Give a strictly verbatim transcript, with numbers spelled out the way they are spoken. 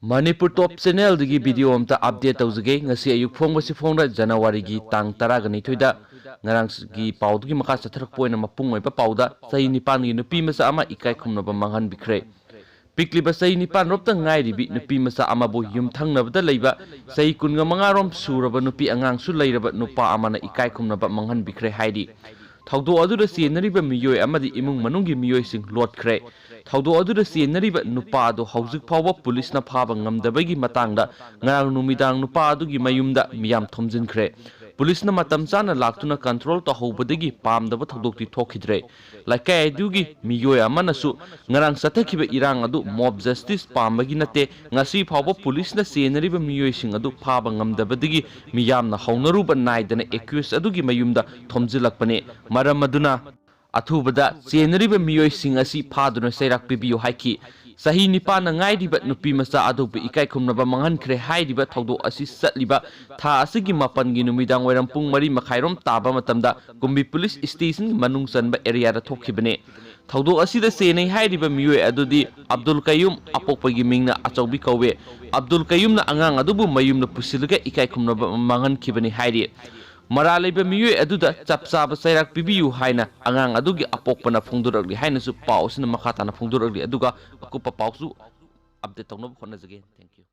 ꯃꯅꯤꯄꯨꯔ ꯇꯣꯞ ꯆꯦꯅꯦꯜꯗꯒꯤ video ꯑꯝꯇ update ꯇꯧꯖꯒꯦ꯫ ꯉꯁꯤ ꯑꯌꯨꯛ ꯐꯣꯡꯕꯁꯤ ꯐꯣꯡꯗ ꯖꯅꯋꯥꯔꯤꯒꯤ ꯇꯥꯡ ꯇꯔꯥꯒ ꯅꯤꯊꯣꯏꯗ꯫ ꯉꯔꯥꯡꯒꯤ ꯄꯥꯎꯗꯨꯒꯤ ꯃꯈꯥ ꯆꯠꯊꯔꯛꯄ ꯑꯣꯏꯅ ꯃꯄꯨꯡ ꯑꯣꯏꯕ ꯄꯥꯎꯗ ꯆꯍꯤ ꯅꯤꯄꯥꯟꯒꯤ ꯅꯨꯄꯤ ꯃꯆꯥ ꯑꯃ ꯏꯀꯥꯏ ꯈꯨꯝꯅꯕ ꯃꯥꯡꯍꯟꯕꯤꯈ꯭ꯔꯦ꯫ ꯄꯤꯛꯂꯤꯕ ꯆꯍꯤ ꯅꯤꯄꯥꯟ ꯔꯣꯝꯇ ꯉꯥꯏꯔꯤꯕꯤ ꯅꯨꯄꯤ ꯃꯆꯥ ꯑꯃꯕꯨ ꯌꯨꯝꯊꯪꯅꯕꯗ ꯂꯩꯕ ꯆꯍꯤ ꯀꯨꯟꯒ ꯃꯉꯥ ꯔꯣꯝ ꯁꯨꯔꯕ ꯅꯨꯄꯤ ꯑꯉꯥꯡꯁꯨ ꯂꯩꯔꯕ ꯅꯨꯄꯥ ꯑꯃꯅ ꯏꯀꯥꯏ ꯈꯨꯝꯅꯕ ꯃꯥꯡꯍꯟꯕꯤꯈ꯭ꯔꯦ ꯍꯥꯏꯔꯤ꯫ ꯊꯧꯗꯣꯛ ꯑꯗꯨꯗ ꯆꯦꯟꯅꯔꯤꯕ ꯃꯤꯑꯣꯏ ꯑꯃꯗꯤ ꯏꯃꯨꯡ ꯃꯅꯨꯡꯒꯤ ꯃꯤꯑꯣꯏꯁꯤꯡ ꯂꯣꯠꯈ꯭ꯔꯦ꯫ ꯊꯧꯗꯣꯛ ꯑꯗꯨꯗ ꯆꯦꯟꯅꯔꯤꯕ ꯅꯨꯄꯥ ꯑꯗꯨ ꯍꯧꯖꯤꯛ ꯐꯥꯎꯕ ꯄꯨꯂꯤꯁꯅ ꯐꯥꯕ ꯉꯝꯗꯕꯒꯤ ꯃꯇꯥꯡꯗ ꯉꯔꯥꯡ ꯅꯨꯃꯤꯗꯥꯡ ꯅꯨꯄꯥ ꯑꯗꯨꯒꯤ ꯃꯌꯨꯝꯗ ꯃꯤꯌꯥꯝ ꯊꯣꯝꯖꯤꯟꯈ꯭ꯔꯦ꯫ ꯄꯨꯂꯤꯁꯅ ꯃꯇꯝ ꯆꯥꯅ ꯂꯥꯛꯇꯨꯅ ꯀꯟꯇ꯭ꯔꯣꯜ ꯇꯧꯍꯧꯕꯗꯒꯤ ꯄꯥꯝꯗꯕ ꯊꯧꯗꯣꯛꯇꯤ ꯊꯣꯛꯈꯤꯗ꯭ꯔꯦ꯫ ꯂꯩꯀꯥꯏ ꯑꯗꯨꯒꯤ ꯃꯤꯑꯣꯏ ꯑꯃꯅꯁꯨ ꯉꯔꯥꯡ ꯆꯠꯊꯈꯤꯕ ꯏꯔꯥꯡ ꯑꯗꯨ ꯃꯣꯕ ꯖꯁꯇꯤꯁ ꯄꯥꯝꯕꯒꯤ ꯅꯠꯇꯦ, ꯉꯁꯤ ꯐꯥꯎꯕ ꯄꯨꯂꯤꯁꯅ ꯆꯦꯟꯅꯔꯤꯕ ꯃꯤꯑꯣꯏꯁꯤꯡ ꯑꯗꯨ ꯐꯥꯕ ꯉꯝꯗꯕꯗꯒꯤ ꯃꯤꯌꯥꯝꯅ ꯍꯧꯅꯔꯨꯕ ꯅꯥꯏꯗꯅ ꯑꯦꯀ꯭ꯌꯨꯁ ꯑꯗꯨꯒꯤ ꯃꯌꯨꯝꯗ ꯊꯣꯝꯖꯤꯜꯂꯛꯄꯅꯤ꯫ ꯃꯔꯝ ꯑꯗꯨꯅ ꯑꯊꯨꯕꯗ ꯆꯦꯟꯅꯔꯤꯕ ꯃꯤꯑꯣꯏꯁꯤꯡ ꯑꯁꯤ ꯐꯥꯗꯨꯅ ꯆꯩꯔꯥꯛ ꯄꯤꯕꯤꯌꯨ ꯍꯥꯏꯈꯤ꯫ ꯆꯍꯤ ꯅꯤꯄꯥꯟꯅ ꯉꯥꯏꯔꯤꯕ ꯅꯨꯄꯤ ꯃꯆꯥ ꯑꯗꯨꯕꯨ ꯏꯀꯥꯏ ꯈꯨꯝꯅꯕ ꯃꯥꯡꯍꯟꯈ꯭ꯔꯦ ꯍꯥꯏꯔꯤꯕ ꯊꯧꯗꯣꯛ ꯑꯁꯤ ꯆꯠꯂꯤꯕ ꯊꯥ ꯑꯁꯤꯒꯤ ꯃꯥꯄꯟꯒꯤ ꯅꯨꯃꯤꯗꯥꯡ ꯋꯥꯏꯔꯝ ꯄꯨꯡ ꯃꯔꯤ ꯃꯈꯥꯏꯔꯣꯝ ꯇꯥꯕ ꯃꯇꯝꯗ ꯀꯨꯝꯕꯤ ꯄꯨꯂꯤꯁ ꯁ꯭ꯇꯦꯁꯟꯒꯤ ꯃꯅꯨꯡ ꯆꯟꯕ ꯑꯦꯔꯤꯌꯥꯗ ꯊꯣꯛꯈꯤꯕꯅꯤ꯫ ꯊꯧꯗꯣꯛ ꯑꯁꯤꯗ ꯆꯦꯟꯅꯩ ꯍꯥꯏꯔꯤꯕ ꯃꯤꯑꯣꯏ ꯑꯗꯨꯗꯤ ꯑꯕꯗꯨꯜ ꯀꯌꯨꯝ, ꯑꯄꯣꯛꯄꯒꯤ ꯃꯤꯡꯅ ꯑꯆꯧꯕꯤ ꯀꯧꯋꯦ꯫ ꯑꯕꯗꯨꯜ ꯀꯌꯨꯝꯅ ꯑꯉꯥꯡ ꯑꯗꯨꯕꯨ ꯃꯌꯨꯝꯗ ꯄꯨꯁꯤꯜꯂꯒ ꯏꯀꯥꯏ ꯈꯨꯝꯅꯕ ꯃꯥꯡꯍꯟꯈꯤꯕꯅꯤ ꯍꯥꯏꯔꯤ꯫ ꯃꯔꯥꯜ ꯂꯩꯕ ꯃꯤꯑꯣꯏ ꯑꯗꯨꯗ ꯆꯞ ꯆꯥꯕ ꯆꯩꯔꯥꯛ ꯄꯤꯕꯤꯌꯨ ꯍꯥꯏꯅ ꯑꯉꯥꯡ ꯑꯗꯨꯒꯤ ꯑꯄꯣꯛꯄꯅ ꯐꯣꯡꯗꯣꯔꯛꯂꯤ ꯍꯥꯏꯅꯁꯨ ꯄꯥꯎ ꯑꯁꯤꯅ ꯃꯈꯥ ꯇꯥꯅ ꯐꯣꯡꯗꯣꯔꯛꯂꯤ꯫ ꯑꯗꯨꯒ ꯑꯀꯨꯞꯄ ꯄꯥꯎꯁꯨ ꯑꯞꯗꯦꯠ ꯇꯧꯅꯕ ꯍꯣꯠꯅꯖꯒꯦ꯫ Thank you꯫